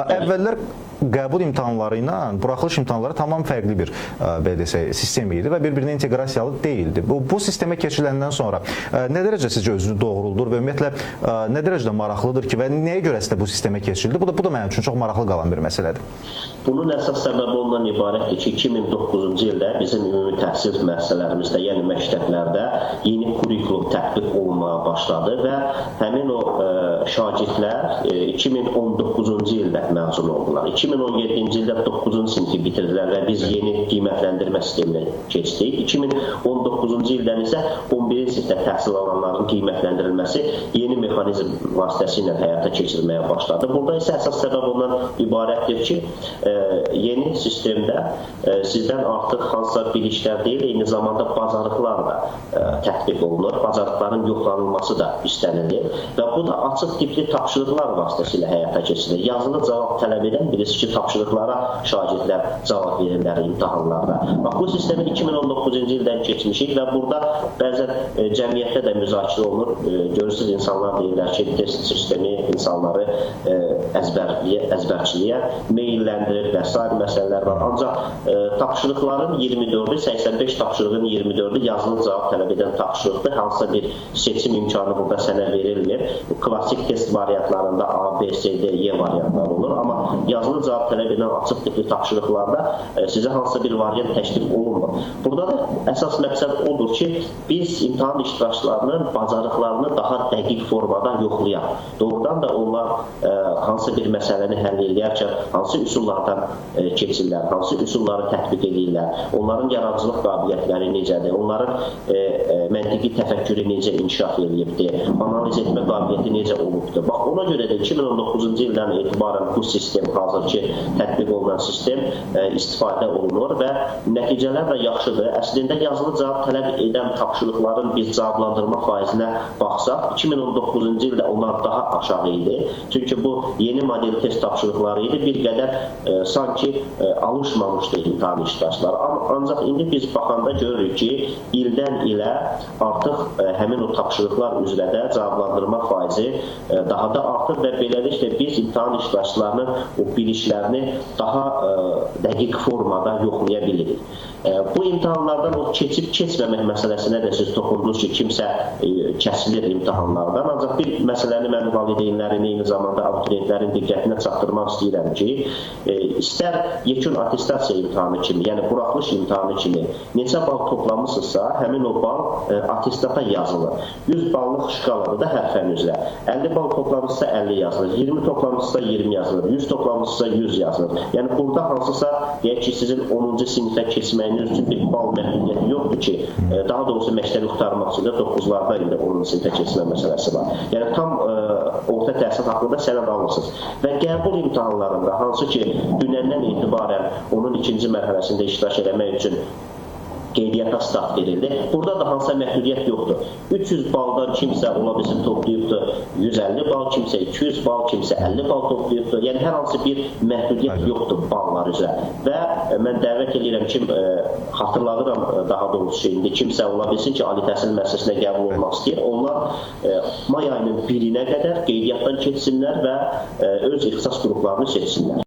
Əvvəllər qəbul imtahanları ilə buraxılış imtahanları tamam fərqli bir belə desək sistem idi və bir-birinə inteqrasiyalı deyildi. Bu sistemə keçiləndən sonra nə dərəcə sizcə özünü doğruldur və ümumiyyətlə nə dərəcədə maraqlıdır ki və nəyə görə əslində bu sistemə keçildi? Bu da mənim üçün çox maraqlı qalan bir məsələdir. Bunun əsas səbəbi ondan ibarətdir ki, 2009-cu ildə bizim ümumi təhsil müəssisələrimizdə, yəni məktəblərdə yeni kurikulum tətbiq olunmağa başladı və həmin o şagirdlər 2019-cu ildə məzun oldular. 2017-ci ildə 9-cu sinifi bitirdilər və biz yeni qiymətləndirmə sisteminə keçdik. 2019-cu ildən isə 11-ci sinifdə təhsil alanların qiymətləndirilməsi yeni mexanizm vasitəsilə həyata keçirilməyə başladı. Burada isə əsas səbəb ondan ibarətdir ki, yeni sistemdə sizdən artıq hansısa biliklər deyil, eyni zamanda bacarıqlar da tətbiq olunur. Bacarıqların yoxlanılması da istənilir və bu da açıq tipli tapşırıqlar vasitəsilə həyata keçirilir. Yazılı cavab tələb edən bilirsiniz ki, tapşırıqlara şagirdlər cavab verirlər imtahanlarda. Bax, bu sistemi 2019-cu ildən keçmişik və burada bəzən cəmiyyətdə də müzakirə olunur. Görürsünüz, insanlar deyirlər ki, test sistemi insanları əzbərçiliyə meylləndirir və sair məsələlər var. Ancaq tapşırıqların 24-ü, 85 tapşırığın 24-ü yazılı cavab tələb edən tapşırıqdır. Hansısa bir seçim imkanı burada sənə verilmir. Klassik test variantlarında A, B, C, D, Y variantları olur. Amma yazılı cavab tələb edən açıq tipli tapşırıqlarda sizə hansısa bir variant təklif olunmur. Burada da əsas məqsəd odur ki, biz imtahan iştirakçılarının bacarıqlarını daha dəqiq formada yoxlayaq. Doğrudan da onlar hansı bir məsələni həll edərkən hansı üsullardan keçirlər, hansı üsulları tətbiq edirlər, onların yaradıcılıq qabiliyyətləri necədir, onların məntiqi təfəkkürü necə inkişaf edibdir, analiz etmə qabiliyyəti necə olubdur. Bax, ona görə də 2019-cu ildən etibarən bu sistem, hazırki tətbiq olunan sistem istifadə olunur və nəticələr də yaxşıdır. Əslində, yazılı cavab tələb edən tapşırıqların biz cavablandırma faizinə baxsaq, 2019-cu ildə onlar daha aşağı idi. Çünki bu yeni model test tapşırıqları idi. Bir qədər sanki alışmamışdı imtahan iştirakçıları. Ancaq indi biz baxanda görürük ki, ildən ilə artıq həmin o tapşırıqlar üzrə də cavablandırma faizi daha da artır və beləliklə biz imtahan iştirakçılarının o biliklərini daha dəqiq formada yoxlaya bilirik. Bu imtahanlardan o keçib keçməmək məsələsinə də siz toxundunuz ki, kimsə kəsilir imtahanlardan. Ancaq bir məsələni mən valideynlərin, eyni zamanda abituriyentlərin diqqətinə çatdırmaq istəyirəm ki, istər yekun attestasiya imtahanı kimi, yəni buraxılış imtahanı kimi neçə bal toplamışsınızsa, həmin o bal attestata yazılır. 100 ballıq şkalada da hər fən üzrə. 50 bal toplamışsa 50 yazılır, 20 toplamışsa 20 yazılır, 100 toplamışsa 100 yazılır. Yəni burada hansısa, deyək ki, sizin 10-cu sinifə keçməyiniz üçün bir bal məhdudiyyəti yoxdur ki, daha doğrusu məktəbi qurtarmaq üçün də 9-larda indi 10-cu sinifə keçmə məsələsi var. Yəni tam orta təhsil haqqında sənəd alırsınız. Və qəbul imtahanlarında, hansı ki, dünəndən etibarən onun ikinci mərhələsində iştirak eləmək üçün qeydiyyata start verildi. Burada da hansısa məhdudiyyət yoxdur. 300 baldan kimsə ola bilsin toplayıbdır 150 bal, kimsə 200 bal, kimsə 50 bal toplayıbdır. Yəni hər hansı bir məhdudiyyət yoxdur ballar üzrə. Və mən dəvət edirəm ki, xatırladıram daha doğrusu indi kimsə ola bilsin ki, ali təhsil müəssisəsinə qəbul olmaq istəyir. Onlar may ayının 1-inə qədər qeydiyyatdan keçsinlər və öz ixtisas qruplarını seçsinlər.